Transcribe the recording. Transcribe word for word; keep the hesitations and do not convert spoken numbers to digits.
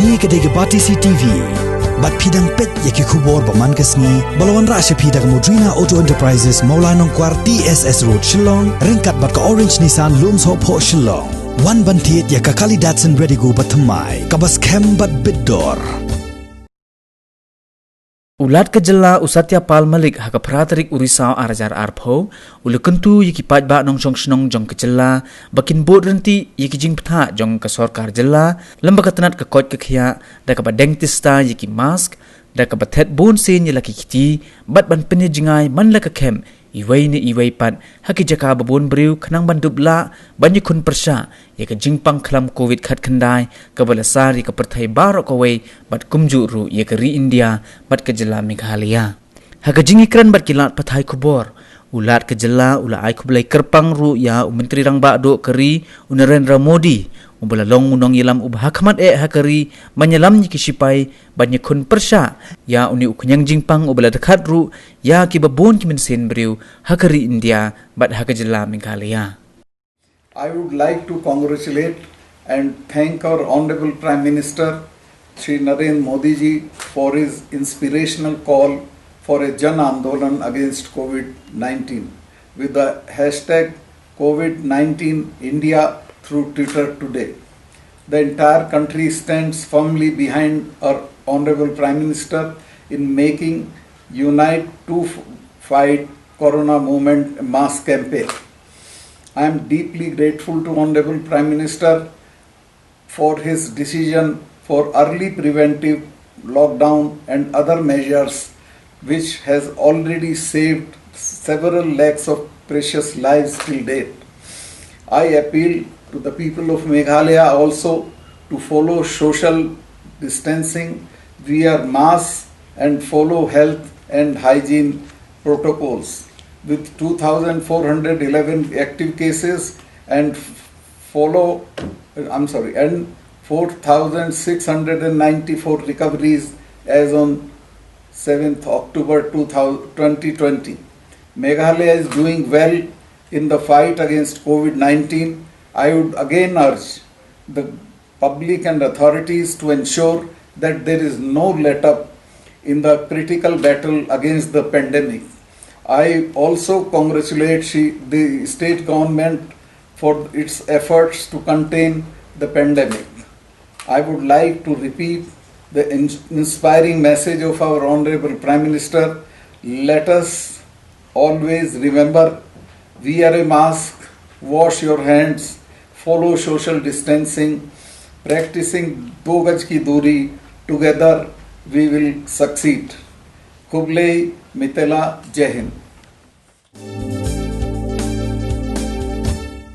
Kane ka dei ka Batesi T V. Bad phi dang peit ïa ki khubor ba man ka sngi ba la wanrah sha phi da ka Modrina Auto Enterprises, Mawlai Nongkwar, T S S Road, Shillong, ryngkat bad ka Orange Nissan, Lumsophoh, Shillong. Wan ban thied ïa ka Kali Datsun Redigo ba thymmai, kaba skhem bad bit dor. U Lat ka jylla u Satya Pal Malik ha ka phra tarik u Risaw ar hajar arphew u la kyntu ïa ki paidbah nongshong shnong jong ka jylla ba kin bud ryntih ïa ki jingbthah jong ka sorkar jylla lem bad ka tnat ka koit ka khiah da kaba deng tista ïa ki mask, da kaba thet bun sien ïa la ki kti bad ban pynïajngai man la ka khem iwei ne iwei pat ha ki jaka ba bun briew khnang ban dup lah ban ïakhun pyrshah ïa ka jingpang khlam covid khatkhyndai kaba la sar ïa ka pyrthei baroh kawei bad kumjuh ruh ïa ka ri India bad ka jylla Meghalaya. Ha ka jingïakren bad ki lad pathai khubor, u Lat ka jylla u la ai khublei kyrpang ruh ïa u Myntri Rangbah Duh ka ri u Narendra Modi uba la long u nongïalam uba hakhmat eh ha ka ri ban ïalam ïa ki shipai ban ïakhun pyrshah ïa une u khñiang jingpang uba la dkhat ruh ïa kiba bun ki mynsiem briew ha ka ri India bad ha ka jylla Meghalaya. I would like to congratulate and thank our Honorable Prime Minister Shri Narendra Modi ji for his inspirational call for a Jan Andolan against covid nineteen with the hashtag covid nineteen India through Twitter today. The entire country stands firmly behind our Honorable Prime Minister in making Unite to Fight Corona Movement mass campaign. I am deeply grateful to Honorable Prime Minister for his decision for early preventive lockdown and other measures, which has already saved several lakhs of precious lives till date. I appeal to the people of Meghalaya also to follow social distancing, wear masks, and follow health and hygiene protocols. With two thousand four hundred eleven active cases and follow, I'm sorry, and four thousand six hundred ninety-four recoveries as on seventh October two thousand, twenty twenty. Meghalaya is doing well in the fight against covid nineteen. I would again urge the public and authorities to ensure that there is no let up in the critical battle against the pandemic. I also congratulate the state government for its efforts to contain the pandemic. I would like to repeat the inspiring message of our Honorable Prime Minister. Let us always remember, wear a mask, wash your hands, follow social distancing, practicing दो गज की दूरी, together we will succeed. Khublei, Mitela, Jai Hind.